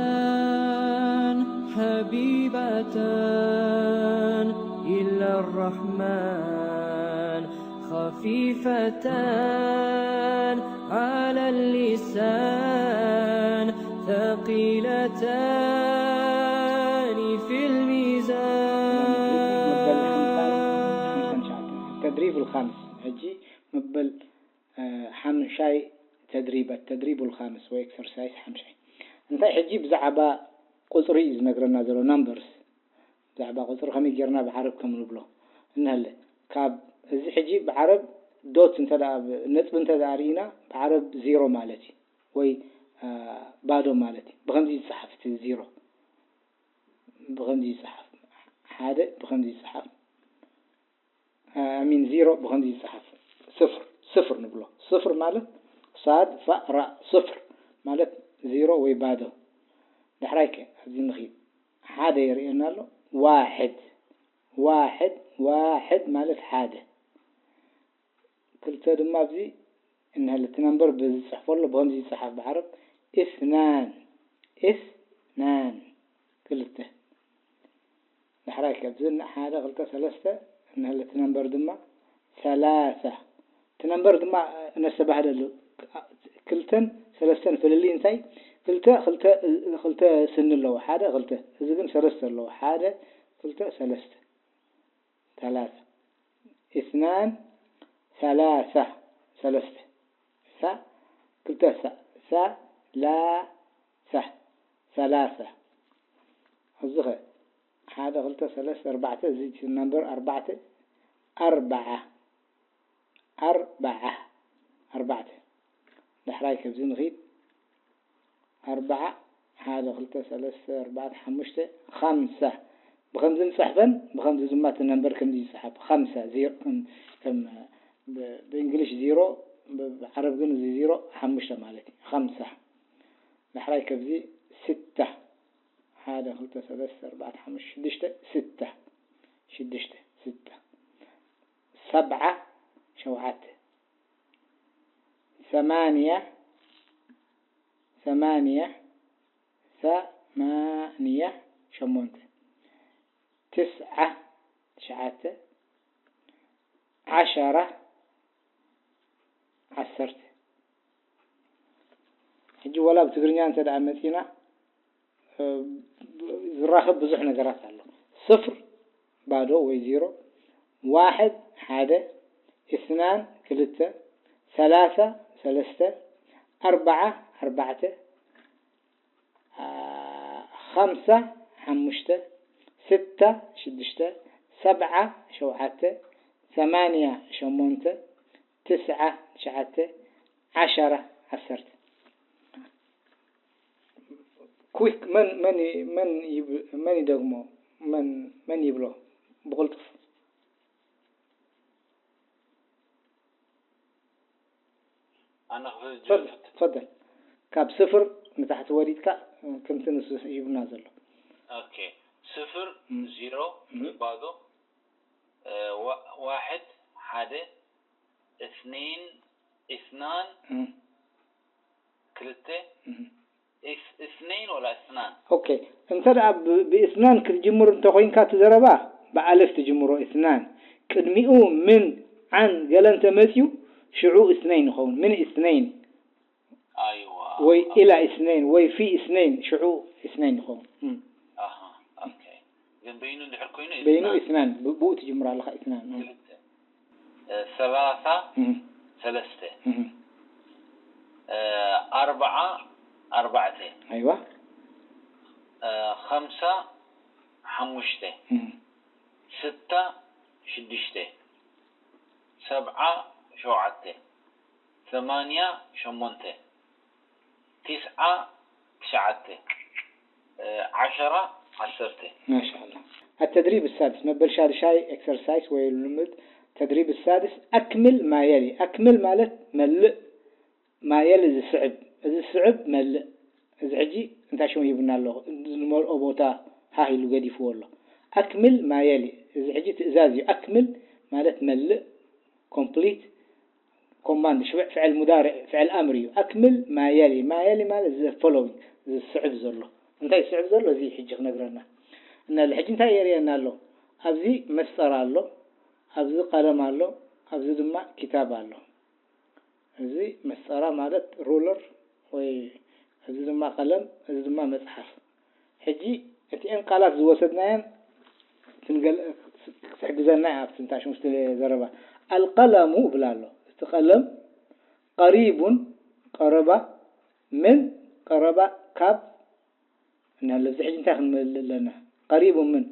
كلمتان حبيبتان إلى الرحمن، خفيفتان على اللسان، ثقيلتان في الميزان. ተድሪብ ኻምስ ሕጂ መበል ሓምሻይ ተድሪብ፣ ተድሪብ ኻምስ ወይ ኤክሰርሳይስ ሓምሻይ። እንታይ ሕጂ ብዛዕባ ቁፅሪ እዩ ዝነግረና ዘሎ፣ ናምበርስ። ብዛዕባ ቁፅሪ ከመይ ጌርና ብዓረብ ከም ንብሎ እንሀለ። ካብ እዚ ሕጂ ብዓረብ ዶት እንተ ደኣ፣ ነጥቢ እንተ ደኣ ርኢና ብዓረብ ዜሮ ማለት እዩ፣ ወይ ባዶ ማለት እዩ። ብኸምዚ ይፅሓፍ እቲ ዜሮ፣ ብኸምዚ ይፅሓፍ። ሓደ ብኸምዚ ይፅሓፍ። ሚን ዜሮ ብኸምዚ ይፅሓፍ። ስፍር፣ ስፍር ንብሎ። ስፍር ማለት ሳድ ፋእ ራእ፣ ስፍር ማለት ዜሮ ወይ ባዶ። ዳሕራይ ከ ኣብዚ ንኺድ። ሓደ የርእየና ኣሎ። ዋሕድ፣ ዋሕድ፣ ዋሕድ ማለት ሓደ። ክልተ ድማ ኣብዚ እንሀለ እቲ ነምበር ብዝፅሕፈሉ ብኸምዚ ይፅሓፍ ብዓረብ። ኢስናን፣ ኢስናን ክልተ። ዳሕራይ ከ ኣብዚ ሓደ ክልተ ሰለስተ እንሀለ እቲ ነምበር ድማ ሰላሳ። እቲ ነምበር ድማ እነስተባህለሉ። ክልተን ሰለስተን ፍልልይ እንታይ? ክልተ ክልተ ክልተ ስኒ ኣለዎ። ሓደ ክልተ፣ እዚ ግን ሰለስተ ኣለዎ። ሓደ ክልተ ሰለስተ። ሰላሳ። ኢስናን ሰላሳ። ሰለስተ። ሳ ክልተ ሳ። ሰላሳ። ሰላሳ። እዚ ኸ ሓደ ክልተ ሰለስተ ኣርባዕተ፣ እዚ ነምበር ኣርባዕተ። ኣርባዓ። ኣርባዓ። ኣርባዕተ። ዳሕራይ ከብዚ ንኺድ። ኣርባዓ። ሓደ ክልተ ሰለስተ ኣርባዕተ ሓሙሽተ ኻምሳ። ብኸምዚ ንፅሕፈን፣ ብኸምዚ ድማ እቲ ነምበር ከምዚ ይፅሓፍ። ኻምሳ ዜሮ፣ ከም፣ ከም፣ ብ-፣ ብእንግሊሽ ዜሮ፣ ብ-፣ ብዓረብ ግን እዚ ዜሮ ሓሙሽተ ማለት እዩ። ኻምሳ። ዳሕራይ ከብዚ ስታ። ሓደ ክልተ ሰለስተ ኣርባዕተ ሓሙሽተ ሽዱሽተ ስታ። ሽዱሽተ ስታ። ሰብዓ ሸውዓተ። ሰማንያ፣ ሰማንያ፣ ሰማንያ ሸሞንተ። ትስዓ ትሽዓተ። ዓሸራ ዓሰርተ። ሕጂ ወላ ብትግርኛ እንተ ደኣ መጺና፣ እ፣ ዝራኸብ ብዙሕ ነገራት ኣሎ። ስፍር ባዶ ወይ ዜሮ፣ ዋሕድ ሓደ፣ ኢስናን ክልተ፣ ሰላሳ ሰለስተ፣ ኣርባዓ ኣርባዕተ፣ አ፣ ኻምሳ ሓሙሽተ፣ ስታ ሽዱሽተ፣ ሰብዓ ሸውዓተ፣ ሰማንያ ሸሞንተ፣ ትስዓ ትሽዓተ፣ ዓሸራ ዓሰርተ። ኩዊክ መን፣ መን ይ-፣ መን ይብ-፣ መን ይደግሞ? መን፣ መን ይብሎ? ብቕልጡፍ። ኣነ ክፍል ፈል-፣ ፈል-፣ ፈደል። ካብ ስፍር ንታሕቲ ወሪድካ፣ ከምቲ ንሱ ሂቡና ዘሎ። ኦኬ። ስፍር፣ እም። ዜሮ፣ እም። ባዶ፣ እ፣ ዋ-፣ ዋሕድ፣ ሓደ፣ እትኔን፣ ኢስናን፣ እም። ክልተ፣ እም። ኢስ-፣ እትኔን ወላ እትናን? ኦኬ። እንተ ደኣ ብ-፣ ብእትናን ክትጅምር እንተ ኾይንካ እቲ ዘረባ፣ ብኣለፍ ትጅምሮ፣ እትናን። ቅድሚኡ ምን፣ ዓን፣ ገለ እንተ መጽዩ፣ ሽዑ እትነይን ይኸውን። ምን እትነይን። ኣይዋ። ወይ ኢላ እትነይን፣ ወይ ፊ እትነይን፣ ሽዑ እትነይን ይኸውን። እም። ኣሃ፣ ኦኬ። ግን በይኑ እንድሕር ኮይኑ በይኑ እትናን። እትናን፣ ብ-፣ ብኡ ትጅምር ኣለኻ፣ እትናን። እም። ክልተ። እ፣ ሰላሳ እም። ሰለስተ። እም። እ፣ ኣርብዓ ኣርባዕተ። ኣይዋ። እ፣ ኸምሳ ሓሙሽተ። እም። ስታ ሽዱሽተ። ሰብዓ ሸውዓተ። ሰማንያ ሸሞንተ። ቲስዓ ትሽዓተ። እ፣ ዓሸራ ዓሰርተ። ማሻኣላ። التدريب السادس መበል ሻድሻይ ኤክሰርሳይስ ወይ ልምምድ ተድሪብ ሳድስ ኣክምል ማየሊ። ኣክምል ማለት መልእ፣ ማየሊ ዝስዕብ፣ እዚ ዝስዕብ መልእ። እዚ ሕጂ እንታይ ሽሙ ሂቡና ኣሎ? ዝመልኦ ቦታ ሃህ ኢሉ ገዲፍዎ ኣሎ። ኣክምል ማየሊ። እዚ ሕጂ ትእዛዝ እዩ። ኣክምል ማለት መልእ፣ ኮምፕሊት፣ ኮማንድ ሽብዕ ፍዕል ሙዳርዕ ፍዕል ኣምር እዩ። ኣክምል ማ የሊ። ማ የሊ ማለት the following፣ ዝስዕብ ዘሎ። እንታይ ዝስዕብ ዘሎ? እዚ ሕጂ ክነግረና። እና ሕጂ እንታይ የርእየና ኣሎ? ኣብዚ መስጠራ ኣሎ፣ ኣብዚ ቀለም ኣሎ፣ ኣብዚ ድማ ኪታብ ኣሎ። እዚ መስጠራ ማለት ሩለር ወይ፣ እዚ ድማ ቀለም፣ እዚ ድማ መጽሓፍ። ሕጂ እቲኤን ቃላት ዝወሰድናየን ክንገል-፣ ክትሕግዘና እያ ኣብቲ እንታይ ሽሙሽተ ዘረባ። ኣልቀለሙ እብል ኣሎ። እቲ ቀለም ቀሪቡን፣ ቀረባ፣ ምን፣ ቀረባ፣ ካብ፣ እና ኣብዚ ሕጂ እንታይ ክንምልእ ኣለና? ቀሪቡ ምን?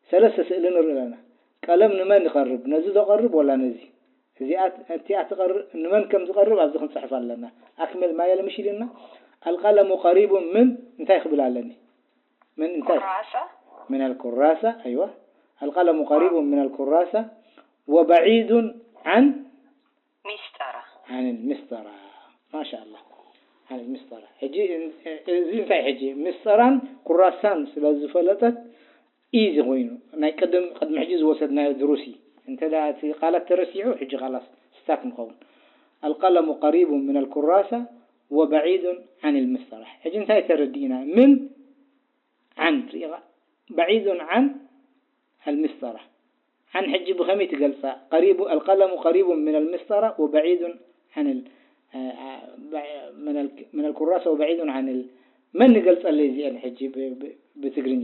ሰለስተ ስእሊ ንርኢ ኣለና። ቀለም ንመን ይቐርብ? ነዚ ዶ ቀርብ ወላ ነዚ? እዚኣ፣ እቲኣ ትቐርብ፣ ንመን ከም ዝቐርብ ኣብዚ ክንጽሕፍ ኣለና። ኣክምል ማ የሊ ምሽ ኢልና? ኣልቀለሙ ቀሪቡ ምን እንታይ ክብል ኣለኒ? ምን እንታይ? ኩራሳ። ምን ኣልኩራሳ፣ ኣይዋ። ኣልቀለሙ ቀሪቡ ምን ኣልኩራሳ ወበዒዱን ዓን ሚስጠራ። ዓን ሚስጠራ። ማሻ ኣላህ። ዓን ሚስጠራ። ሕጂ እን-፣ እዚ እንታይ ሕጂ? ሚስጠራን ኩራሳን ስለ ዝፈለጠት ኢዚ ኮይኑ። ናይ ቅድም፣ ቅድሚ ሕጂ ዝወሰድናዮ ድሩስ እዩ። እንተ ደኣ እቲ ቃላት ተረሲዑ፣ ሕጂ ኻላስ ስታክ ንኸውን። ኣልቀለሙ ቀሪቡ ምን ኣልኩራሳ ወበዒዱን ዓን ልሚስጠራ። ሕጂ እንታይ ተረዲእና? ምን ዓን ርኢኻ? በዒዱን ዓን ኣልሚስጠራ። ዓን ሕጂ ብኸመይ ትገልጻ? ቀሪቡ፣ ኣልቀለሙ ቀሪቡ ምን ኣልሚስጠራ ወበዒዱን ዓን ል-፣ አ፣ አ፣ በ-፣ ምን ኣል-፣ ምን ኣልኩራሳ ወበዒዱን ዓን ል-፣ መን ንገልጸለይ እዚአን ሕጂ ብ-፣ ብ-፣ ብትግርኛ?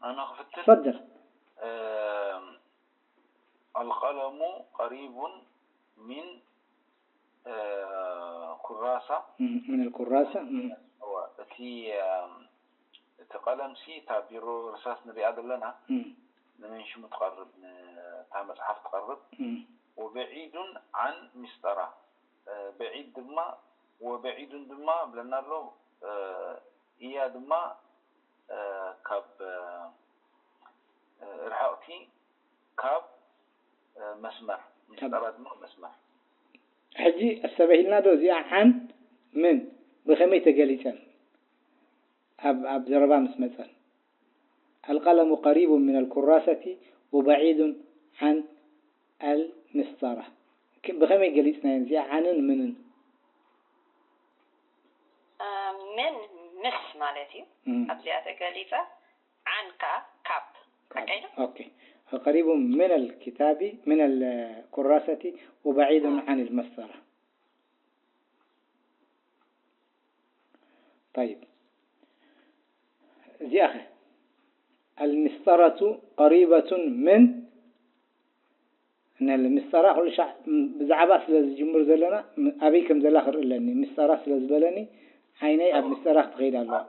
ኣነ ክፍትን። ተፈደል። እም፣ ኣልቀለሙ ቀሪቡን ሚን፣ እ፣ ኩራሳ። ም-፣ ምን ኣልኩራሳ። ም-፣ እወ፣ እቲ፣ እም፣ እቲ ቀለምሲ እታ ቢሮ ርሳስ ንሪኣ ዘለና ም-፣ ንመን ሽሙ ትቐርብ፣ ንታ መጽሓፍ ትቐርብ። ም-፣ ወበዒዱን ዓን ሚስጠራ፣ እ፣ በዒድ ድማ፣ ወበዒዱን ድማ ብለና ኣሎ፣ እ፣ እያ ድማ፣ እ፣ ካብ፣ እ፣ ርሕቕቲ ካብ፣ እ፣ መስመር፣ ሚስጠራ ድማ መስመር። ሕጂ ኣስተባሂልና ዶ እዚኣ ዓን ምን ብኸመይ ተገሊጸን? ኣብ፣ ኣብ ዘረባ ምስ መጸን። ኣልቀለሙ ቀሪቡ ምን ኣልኩራሰቲ ወበዒዱን ዓን ኣልሚስጠራ። ክ-፣ ብኸመይ ገሊጽናየን እዚኣ ዓንን ምንን? እ፣ ምን ምስ ማለት እዩ። እም። ኣብዚኣ ተገሊጸ። ዓን ከኣ ካብ። ሓቀይ ዶ? ኦኬ። ቀሪቡ ምን ኣልኪታቢ ምን ኣልኩራሰቲ ወበዒዱን ዓን ኣልመስጠራ። طيب። እዚኣ ኸ? ኣልሚስጠረቱ ቀሪበቱን ምን ነል ምስጠራ ኩሉ ሻዕ ም-፣ ብዛዕባ ስለ ዝጅምር ዘለና ም-፣ ኣበይ ከም ዘላ ክርኢ ኣለኒ። ምስጠራ ስለ ዝበለኒ ዓይነይ ኣብ ምስጠራ ክትኸይድ ኣለዋ።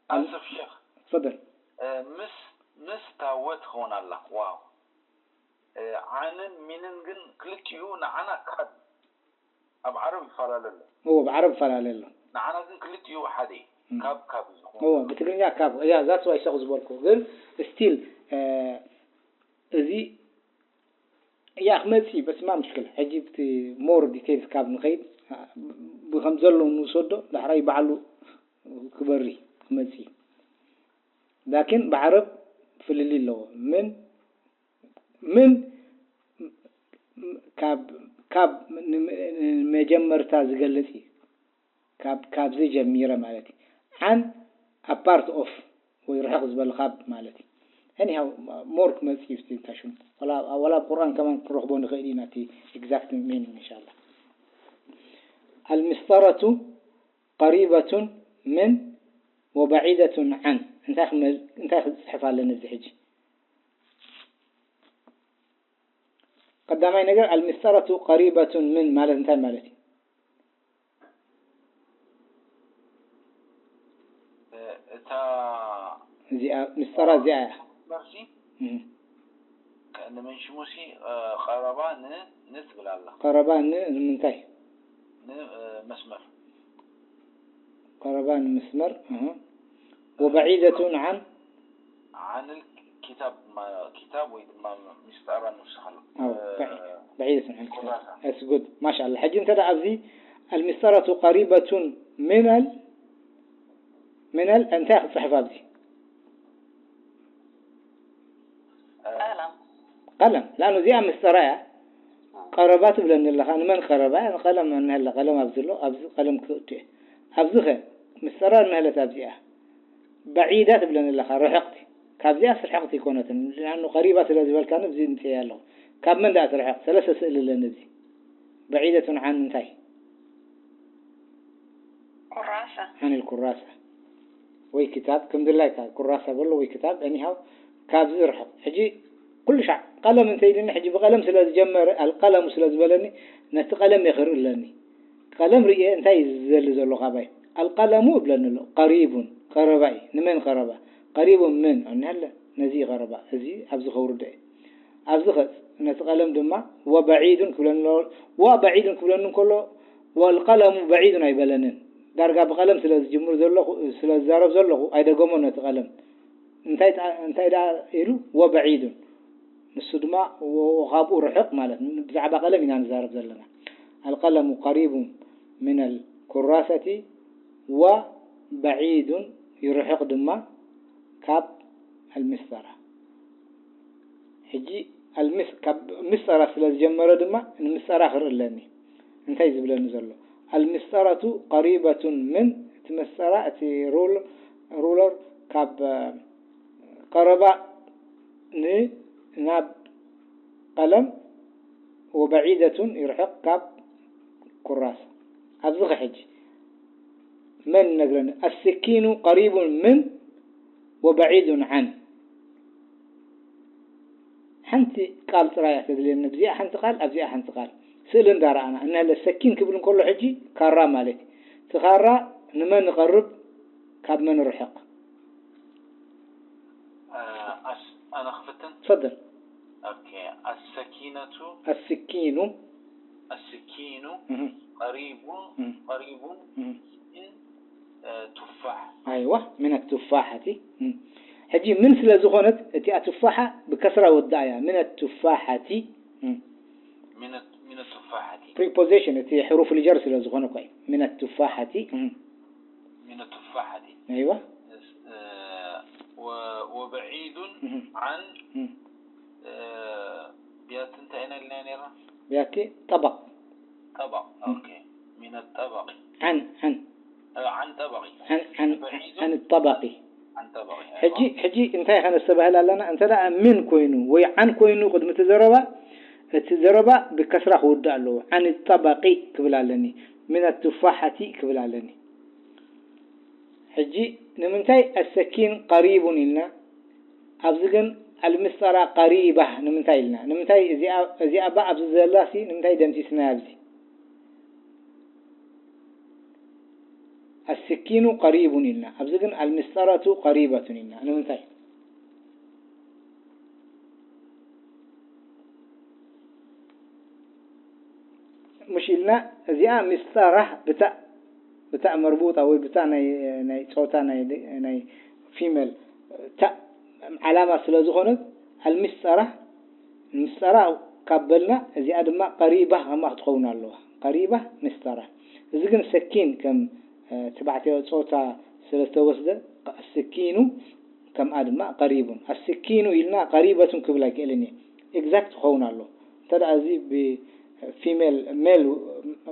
ኣሰፍ ሸኽ ተፈደል። እ፣ ምስ ምስ ታወ ትኸውን ኣላ። ዋው። እ፣ ዓንን ሚንን ግን ክልቲኡ ንዓና ካብ ኣብ ዓረብ ይፈላለ ኣሎ። እዎ፣ ብዓረብ ይፈላለ ኣሎ። ንዓና ግን ክልቲኡ ሓደ እዩ። እም። ካብ ካብ እዩ ዝኾን። እዎ፣ ብትግርኛ ካብ እያ፣ that's why ሰኹ ዝበልኩ። ግን ስቲል እዚ እያ ክመጽእ እዩ፣ በስ ማ ምሽክል። ሕጂ ብቲ ሞር ዲቴልስ ካብ ንኸይድ ብከም ዘሎ ንውሰዶ፣ ዳሕራይ ባዕሉ ክበሪ ክመጽእ እዩ። ላኪን ብዓረብ ፍልልይ ኣለዎ። ምን ምን ካብ ካብ ን-፣ ንመጀመርታ ዝገልጽ እዩ። ካብ ካብዚ ጀሚረ ማለት እዩ። ዓን ኣብ ፓርት ኦፍ ወይ ርሕቕ ዝበለ ካብ ማለት እዩ። Anyhow more ክመጽእ እዩ እቲ እንታይ ሽሙ። ወላ ወላ ኣብ ቁርኣን ከማን ክንረኽቦ ንኽእል ኢና እቲ exact meaning ኢንሻኣላህ። ኣልምስጠረቱ ቀሪበቱን ምን ወበዒደቱን ዓን። እንታይ ክመል-፣ እንታይ ክጽሕፍ ኣለኒ እዚ ሕጂ? ቀዳማይ ነገር ኣልምስጠረቱ ቀሪበቱን ምን ማለት እንታይ ማለት እዩ? እታ እዚኣ ምስጠራ እዚኣ እያ። መርሲ እም። ንመን ሽሙሲ ቀረባ ን ንትብል ኣላ። ቀረባ ን ንምንታይ? ን መስመር ቀረባ ንምስመር። እህ። ወበዒደቱን ዓን ዓንል ኪታብ ማ-፣ ኪታብ ወይ ድማ ምስጠራ ንውስኻሉ። ኣው፣ በዒ-፣ በዒደቱን ዓን ኪታብ። That's good። ማሻኣላ። ሕጂ እንተ ደኣ ኣብዚ ኣልሚስጠረቱ ቀሪበቱን ሚነል፣ ሚነል እንታይ ክጽሕፍ ኣብዚ? ቀለም። ቀለም። ላኑ እዚኣ ምስጠራ እያ። ቀረባ ትብለኒ ኣለኻ። ንመን ቀረባ? ንቀለም እንሀለ ቀለም ኣብዚ ኣሎ። ኣብዚ ቀለም ክእቱ እየ። ኣብዚ ኸ ምስጠራ እንሀለት ኣብዚኣ። በዒዳ ትብለኒ ኣለኻ። ርሕቕቲ። ካብዚኣስ ርሕቕቲ ኣይኮነትን። ላኑ ቀሪባ ስለ ዝበልካኒ እዚ ምጽኤ ኣለኹ። ካብ መን ደኣ ትርሕቕ? ሰለስተ ስእሊ ኣለኒ እዚ። በዒደቱን ዓን እንታይ? ኩራሳ። ዓን ልኩራሳ። ወይ ክታብ፣ ከም ድላይካ ኩራሳ በሎ ወይ ክታብ፣ እኒሃው ካብዚ ርሕቕ። ሕጂ ኩሉ ሻዕ ቀለም እንተ ኢልኒ፣ ሕጂ ብቀለም ስለ ዝጀመረ፣ ኣልቀለሙ ስለ ዝበለኒ፣ ነቲ ቀለም እየ ክርኢ ኣለኒ። ቀለም ርእየ፣ እንታይ እዩ ዝደሊ ዘሎ ካባይ? ኣልቀለሙ እብለኒ ኣሎ። ቀሪቡን፣ ቀረባ እዩ። ንመን ቀረባ? ቀሪቡን ምን? እንሀለ፣ ነዚ እዩ ቀረባ። እዚ ኣብዚ ከውርዶ እየ። ኣብዚ ኸ ነቲ ቀለም ድማ ወበዒዱን ክብለኒ ኣሎ። ወበዒዱን ክብለኒ እንከሎ ወልቀለሙ በዒዱን ኣይበለንን። ዳርጋ ብቀለም ስለ ዝጅምር ዘለኹ፣ ስለ ዝዛረብ ዘለኹ ኣይደገሞን ነቲ ቀለም። እንታይ ደኣ፣ እንታይ ደኣ ኢሉ? ወበዒዱን። ንሱ ድማ ወ-፣ ካብኡ ርሑቕ ማለት ን-፣ ብዛዕባ ቀለም ኢና ንዛረብ ዘለና። ኣልቀለሙ ቀሪቡ ሚነል ኩራሰቲ ወበዒዱን፣ ይርሕቕ ድማ ካብ ኣልምስጠራ። ሕጂ ኣልምስ-፣ ካብ ምስጠራ ስለ ዝጀመረ ድማ ንምስጠራ ክርኢ ኣለኒ። እንታይ ዝብለኒ ዘሎ? ኣልምስጠረቱ ቀሪበቱን ምን፣ እቲ መስጠራ፣ እቲ ሩል-፣ ሩለር ካብ፣ እ፣ ቀረባ ን-፣ ናብ ቀለም፣ ወበዒደቱን ይርሕቕ ካብ ኩራስ። ኣብዚ ኸ ሕጂ መን ይነግረኒ? ኣስኪኑ ቀሪቡን ምን ወበዒዱን ዓን። ሓንቲ ቃል ጥራይ እያ ተድልየኒ። ኣብዚኣ ሓንቲ ቃል፣ ኣብዚኣ ሓንቲ ቃል። ስእሊ እንዳረኣና። እንሀለ ሰኪን ክብል እንከሎ ሕጂ ካራ ማለት እዩ። እቲ ካራ ንመን ይቐርብ? ካብ መን ይርሕቕ? ኣስ-፣ ኣነ ክፍትን? ትፈደል። ኦኬ። ኣሰኪነቱ፣ ኣስኪኑ። ኣስኪኑ፣ እህ፣ ቀሪቡ፣ እህ፣ ቀሪቡ፣ እህ። ምን፣ እ፣ ቱፋሕ። ኣይዋ፣ ምን ቱፋሓቲ። እህ። ሕጂ ምን ስለ ዝኾነት፣ እቲኣ ቱፋሓ ብከስራ ወዳእ እያ። ምን ቱፋሓቲ። እህ። ምን፣ ምን ቱፋሓቲ። ፕሪፖዚሽን፣ እቲ ሕሩፍ ልጀር ስለ ዝኾነ እኮ እዩ። ምን ቱፋሓቲ። እህ። ምን ቱፋሓቲ። ኣይዋ። እ፣ ወ-፣ ወበዒዱን እህ። ዓን፣ እህ። እ፣ ቢያቲ እንታይ ኢና ኢልና ነይርና? ቢያቲ ጠበቕ። ጠበቕ። ኦኬ። ምን ጠበቕ። ዓን፣ ዓን። እ፣ ዓን ጠበቕ። ዓን፣ ዓን፣ በዒዱ። ዓን ጠበቂ። ዓን ጠበቕ። ሕጂ፣ ሕጂ እንታይ ከነስተባህል ኣለና? እንተ ደኣ ምን ኮይኑ ወይ ዓን ኮይኑ ቅድሚ እቲ ዘረባ፣ እቲ ዘረባ ብከስራ ክውዳእ ኣለዎ። ዓን ጠበቂ ክብል ኣለኒ። ምን ቱፋሓቲ ክብል ኣለኒ። ሕጂ ንምንታይ ኣሰኪን ቀሪቡን ኢልና? ኣብዚ ግን ኣልምስጠራ ቀሪባ ንምንታይ ኢልና? ንምንታይ እዚኣ፣ እዚኣ ባ ኣብዚ ዘላሲ ንምንታይ ደምሲስናያ ኣብዚ? ኣስኪኑ ቀሪቡን ኢልና። ኣብዚ ግን ኣልምስጠረቱ ቀሪበቱን ኢልና። ንምንታይ? ምሽ ኢልና እዚኣ ምስጠራ ብታ፣ ብታ መርቡጣ ወይ ብታ ናይ፣ ናይ ጾታ ናይ፣ ናይ ፊመል ታ ዓላማ ስለ ዝኾነት ኣልምስጠራ ምስጠራ ካብ በልና እዚኣ ድማ ቀሪባ ከምኣ ክትኸውን ኣለዋ። ቀሪባ ምስጠራ። እዚ ግን ሰኪን ከም፣ እ፣ ተባዕትዮ ጾታ ስለ ዝተወስደ ኣስኪኑ ከምኣ ድማ ቀሪቡን። ኣስኪኑ ኢልና ቀሪበቱን ክብል ኣይክእልን እየ። ኤግዛክት ክኸውን ኣሎ። እንተ ደኣ እዚ ብፊሜል፣ ሜል፣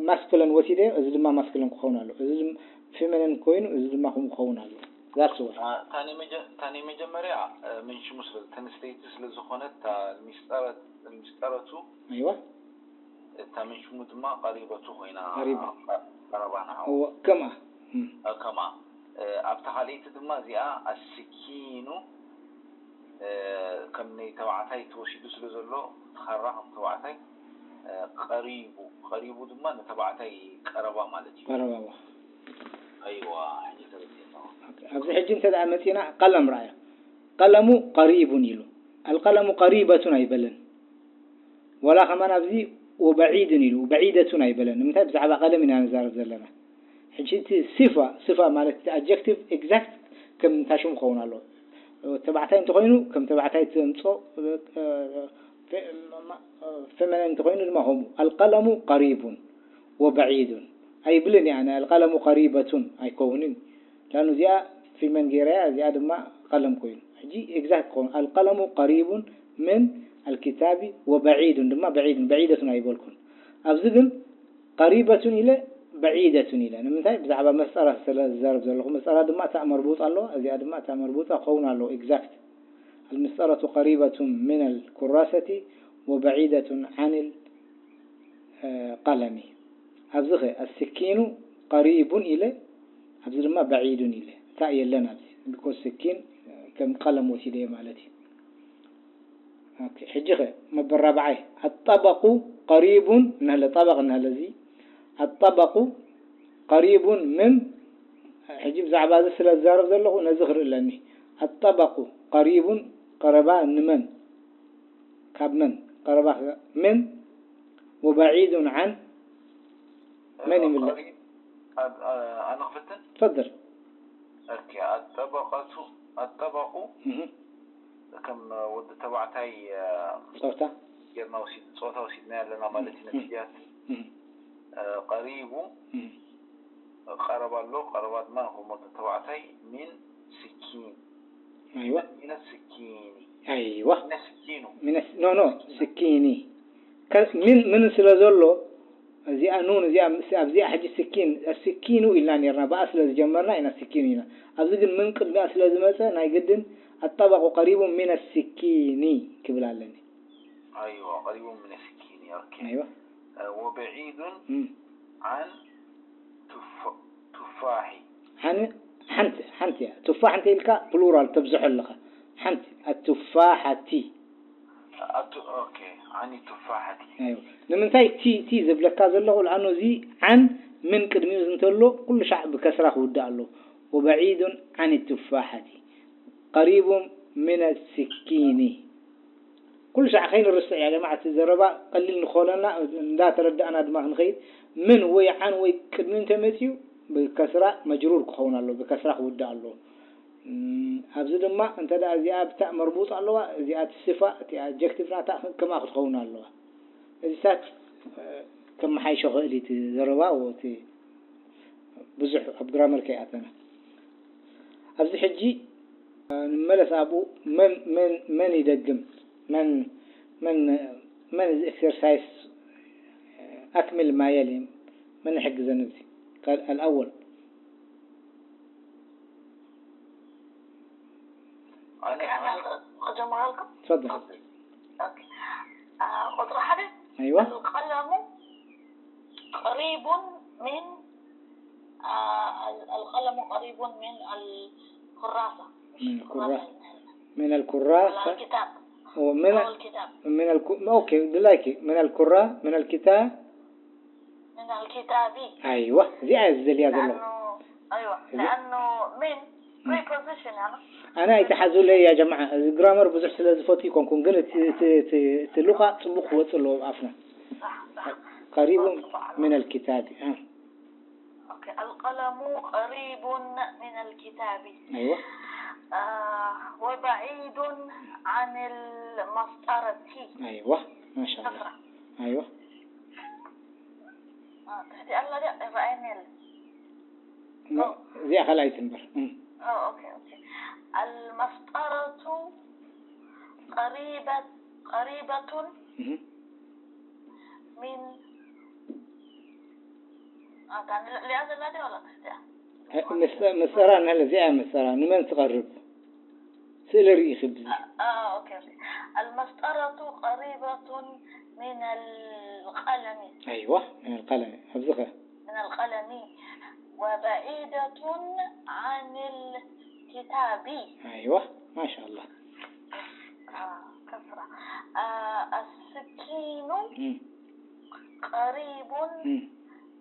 ማስኩለን ወሲደ፣ እዚ ድማ ማስኩለን ክኸውን ኣሎ። እዚ ድማ ፌሚኒን ኮይኑ፣ እዚ ድማ ከምኡ ክኸውን ኣሎ። That's why። እታ ናይ መጀ-፣ እታ ናይ መጀመርያ፣ እ፣ ምን ሽሙ ስለ፣ እተን ስቴት ስለ ዝኾነት፣ እታ ሚስጠረት-፣ ሚስጠረቱ፣ ኣይዋ። እታ ምን ሽሙ ድማ ቀሪበቱ ኮይና፣ ቀሪባ። ቀረባ ንዓኡ። እወ፣ ከምኣ። እም። እ፣ ከምኣ። እ፣ ኣብታ ካልኣይቲ ድማ እዚኣ ኣስኪኑ፣ እ፣ ከም ናይ ተባዕታይ ተወሲዱ ስለ ዘሎ፣ እቲ ኻራ ከም ተባዕታይ፣ እ፣ ቀሪቡ። ቀሪቡ ድማ ንተባዕታይ ቀረባ ማለት እዩ። ቀረባ፣ እወ። ኣይዋ፣ ሕጂ ተረዲእና። ኣብዚ ሕጂ እንተ ደኣ መጺና ቀለም ረኣዮ። ቀለሙ ቀሪቡን ኢሉ። ኣልቀለሙ ቀሪበቱን ኣይበለን። ወላ ከማን ኣብዚ ወበዒድን ኢሉ፣ በዒደቱን ኣይበለን። ንምንታይ? ብዛዕባ ቀለም ኢና ንዛረብ ዘለና። ሕጂ እቲ ሲፋ፣ ሲፋ ማለት እቲ ኣጀክቲቭ ኤግዛክት ከም ታሽሙ ክኸውን ኣለዎ። ተባዕታይ እንተኾይኑ ከም ተባዕታይ ተምጾ፣ ፌ-፣ ማ-፣ ፌሚኒን እንተኾይኑ ድማ ከምኡ። ኣልቀለሙ ቀሪቡን ወበዒዱን ኣይብልን እየ ኣነ። ኣልቀለሙ ቀሪበቱን ኣይከውንን። ላኑ እዚኣ ፊመን ገይረያ፣ እዚኣ ድማ ቀለም ኮይኑ። ሕጂ ኤግዛክት ክኸውን። ኣልቀለሙ ቀሪቡን ምን الكتاب وبعيد ድማ بعيد، بعيدة ኣይበልኩን። ኣብዚ ግን قريبة ኢለ بعيدة ኢለ። ንምንታይ? ብዛዕባ መስጠራ ስለ ዝዛረብ ዘለኹ። መስጠራ ድማ ታእ መርቡጣ ኣለዋ፣ እዚኣ ድማ ታእ መርቡጣ ክኸውን ኣለዎ። Exact. المسطرة قريبة من الكراسة وبعيدة عن ال-، እ፣ ቀለሚ። ኣብዚ ኸ السكين قريب ኢለ፣ ኣብዚ ድማ بعيد ኢለ። ታእ የለን ኣብዚ። Because ስኪን ከም ቀለም ወሲደዮ ማለት እዩ። ኦኬ፣ ሕጂ ኸ መበል ራብዓይ፣ الطبق قريب እናሃለ፣ ጠበቕ እናሃለ፣ እዚ الطبق قريب من፣ ሕጂ ብዛዕባ እዚ ስለ ዝዛረብ ዘለኹ ነዚ ክርኢ ኣለኒ። الطبق قريب، ቀረባ ንመን? ካብ መን? ቀረባ من وبعيد عن መን ይምለእ? ቀሪብ፣ ኣብ-፣ ኣ-፣ ኣነ ክፍትን? ትፈድል። ኦኬ፣ الطبقة، الطبق እህ። ከም ወዲ ተባዕታይ፣ እ፣ ጾታ? ጌርና ወሲድ-፣ ጾታ ወሲድናዮ ኣለና ማለት እዩ። እህ። ነቲ ቢያቲ፣ እህ። እ፣ ቀሪቡ፣ እህ። ቀረባ ኣሎ፣ ቀረባ ድማ ንኸም ወዲ ተባዕታይ من سكين። ኣይዋ። من السكين። ኣይዋ። من السكين። من الس-، no፣ no፣ ስኪኒ። ከ-፣ ምን፣ ምን ስለ ዘሎ፣ እዚኣ ኑን፣ እዚኣ ምስ-፣ ኣብዚኣ ሕጂ ስኪን፣ ስኪኑ ኢልና ኔርና፣ ብኣ ስለ ዝጀመርና ኢና ስኪኑ ኢልና። ኣብዚ ግን ምን ቅድሚኣ ስለ ዝመጸ፣ ናይ ግድን الطبق قريب من السكين ክብል ኣለኒ። ኣይዋ፣ قريب من السكين، ኦኬ። ኣይዋ። እ፣ وبعيد እም። عن تف-، تفاح። ሓን-፣ ሓንቲ፣ ሓንቲ እያ። ቱፋሕ እንተ ኢልካ ፕሉራል ተብዝሖ ኣለኻ። ሓንቲ፣ التفاحة። ኣቱ-፣ ኦኬ፣ عن التفاحة። ኣይዋ። ንምንታይ ቲ፣ ቲ ዝብለካ ዘለኹ? ለኣኑ እዚ عن من ቅድሚኡ እንተሎ ኩሉ ሻዕ ብከስራ ክውዳእ ኣለዎ። وبعيد عن التفاحة قريب من السكين። ኩሉ ሻዕ ከይንርስዕ እያ ጀማዓ፣ እቲ ዘረባ ቀሊል ንክኾነልና እንዳተረዳእና ድማ ክንኸይድ። ምን ወይ عن ወይ ቅድሚ እንተመፅዩ ብከስራ መጅሩር ክኸውን ኣሎ፣ ብከስራ ክውዳእ ኣሎ። እም፣ ኣብዚ ድማ እንተ ደኣ እዚኣ ብታእ መርቡጥ ኣለዋ፣ እዚኣ እቲ ስፋ፣ እቲ ኣጀክቲቭ ናታ ከምኣ ክትኸውን ኣለዋ። እዚታት፣ እ፣ ከመሓይሾ ክእል እዩ እቲ ዘረባ፣ ወይ እቲ ብዙሕ ኣብ ግራመር ከይኣተና። ኣብዚ ሕጂ፣ እ፣ ንመለስ ኣብኡ። መን፣ መን፣ መን ይደግም? መን፣ መን፣ መን እዚ ኤክሰርሳይስ ኣክሚል ማ የሊ፣ መን ይሕግዘኒ እዚ? ካልእ፣ الأول። ኣነ፣ ኣነ ክጀምረልኩም? ትፈضل። ኦኬ። አ፣ ቁጽሪ ሓደ። ኣይዋ። القلم قريب من، አ፣ ال-، القلم قريب من الكراسة. من الكرا-، من الكراسة. ولا الكتاب. ومن أو الكتاب. من الك-، ኦኬ፣ ድላይኪ። من الكرا-، من الكتاب. من الكتاب. ኣይዋ፣ እዚኣ እየ ዝደልያ ዘለኹ። لأنه، أيوة، እዚ لأنه من م. preposition، يعني. ኣነ ኣይትሓዙለይ ያ ጀማዓ፣ እዚ ግራመር ብዙሕ ስለ ዝፈቱ ይኮንኩን፣ ግን እቲ፣ እቲ፣ እቲ፣ እቲ ሉቃ ጽቡቕ ክወጽእ ኣለዎ ኣብ ኣፍና። صح، صح. قريب من الكتاب، ها. أوكي، القلم قريب من الكتاب. ኣይዋ። آه، وبعيد عن المسطرة. ኣይዋ፣ ማሻኣላ። ስፍራ። ኣይዋ። آه، ትሕቲ ኣላ ድያ? ይረኣየኒ የለን። ኖ፣ ኦ። እዚኣ ካልኣይቲ እምበር። እም። ኦ፣ ኦኬ፣ ኦኬ። المسطرة قريبة، قريبة እም። من ኣታ ንልዕሊኣ ዘላ ድያ ዋላ ትሕቲኣ? እ፣ ምስ-፣ ምስጠራ ንህለ እዚኣ ምስጠራ ንመን ትቐርብ? ስእሊ ርኢ ክብ-። ኣ፣ ኣ፣ ኦኬ፣ ኦኬ። المسطرة قريبة من القلم. ኣይዋ፣ من القلم። ኣብዚ ኸ? من القلم وبعيدة عن الكتاب. ኣይዋ፣ ማሻኣላ። ኣ፣ ከስራ። ኣ፣ السكين እም። قريب እም።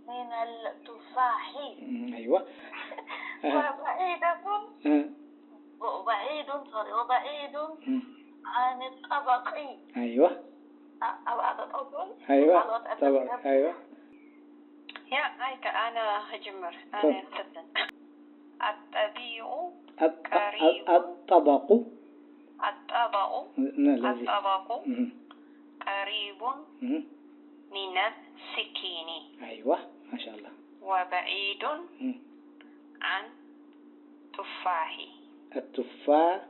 من التفاح. እም፣ ኣይዋ። እ። وبعيدة እ። وبعيد، ሶሪ፣ وبعيد እም። عن الطبق. ኣይዋ። ኣ-፣ ኣብኣ ጠጠው ክብል፣ ኣይዋ፣ ካልኦት ጠበቕ፣ ዕድል ኣይዋ። ያ፣ ኣይከ-፣ ኣነ ክጅምር፣ ኣነ ሶ-፣ ክፍትን። الطبيع ال-، ال-، قريب. الطبق. الطبق. ن-، ለዚ። الطبق እም። قريب እም። من السكين. ኣይዋ፣ ማሻኣላ። وبعيد እም። عن تفاح. التفا-،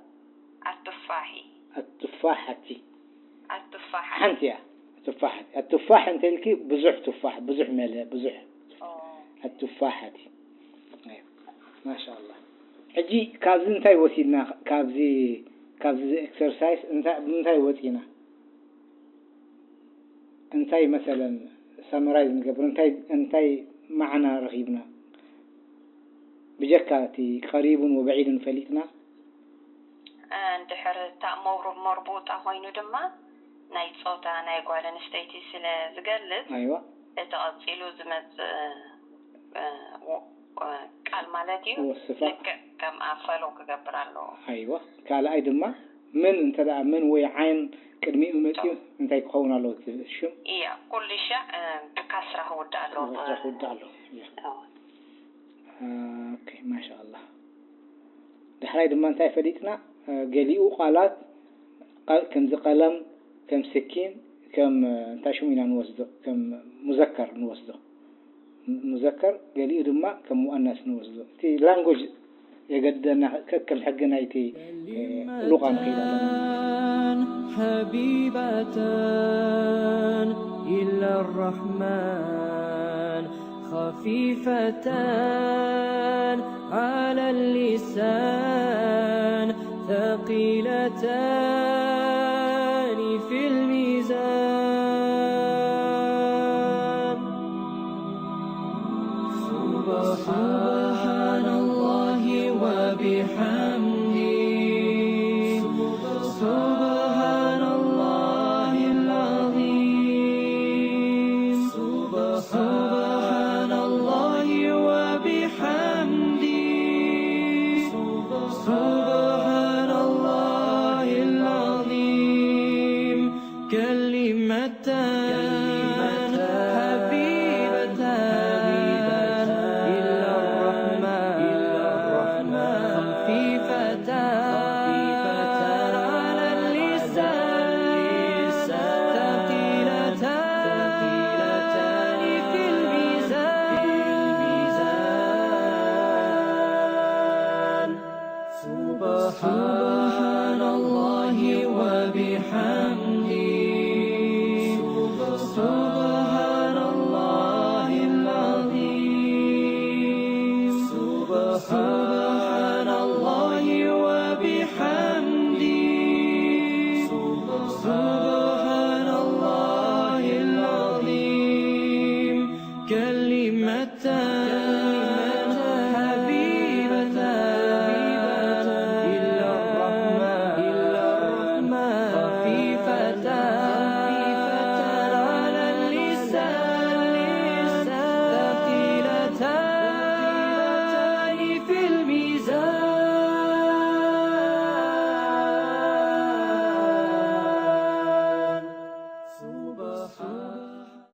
التفاح. التفاحة. ኣቱፋሕ። ሓንቲ እያ። ቱፋሕ ኣቱፋሕ እንተ ኢልኪ ብዙሕ ቱፋሕ፣ ብዙሕ መለ፣ ብዙሕ ኣቱፋሕ ኣቲ። ማሻ ኣላህ። ሕጂ ካብዚ እንታይ ወሲድና? ካብዚ ካብዚ ኤክሰርሳይስ እንታይ ብምንታይ ወፂና? እንታይ መሰለን ሰመራይዝ ንገብር? እንታይ እንታይ ማዕና ረኺብና? ብጀካ እቲ ቀሪቡን ወበዒዱን ፈሊጥና እንድሕር እታ መርቡጣ ኮይኑ ድማ ናይ ፆታ ናይ ጓል ኣንስተይቲ ስለ ዝገልፅ ኣይዋ እቲ ቀፂሉ ዝመፅእ ቃል ማለት እዩ። ወስፋ ልክዕ ከም ኣፈሎ ክገብር ኣለዎ። ኣይዋ ካልኣይ ድማ ምን እንተ ደኣ ምን ወይ ዓይን ቅድሚኡ መፅኡ እንታይ ክኸውን ኣለዎ እቲ ሽም? እያ ኩሉ ሻዕ ብካስራ ክውዳእ ኣለዎ። ብካስራ ክውዳእ ኣለዎ። እያ። ኦኬ ማሻ ኣላህ። ዳሕራይ ድማ እንታይ ፈሊጥና? ገሊኡ ቃላት ከምዚ ቀለም፣ ከም ስኪን፣ ከም እንታይ ሽሙ ኢና ንወስዶ? ከም ሙዘከር ንወስዶ። ሙዘከር ገሊኡ ድማ ከም ሙኣነስ ንወስዶ። እቲ ላንጉጅ የገድደና ከከም ሕጊ ናይቲ ሉቓ ንኸይድ ኣለና። حبيبتان إلى الرحمن خفيفتان على اللسان ثقيلتان في الميزان سبحان الله وبحمده سبحان الله العظيم سبحان الله وبحمده سبحان الله العظيم كلمتان حبيبتان إلى الرحمن خفيفتان على اللسان ثقيلتان في الميزان سبحان الله وبحمده سبحان الله العظيم سبحان الله وبحمده سبحان الله العظيم كلمتان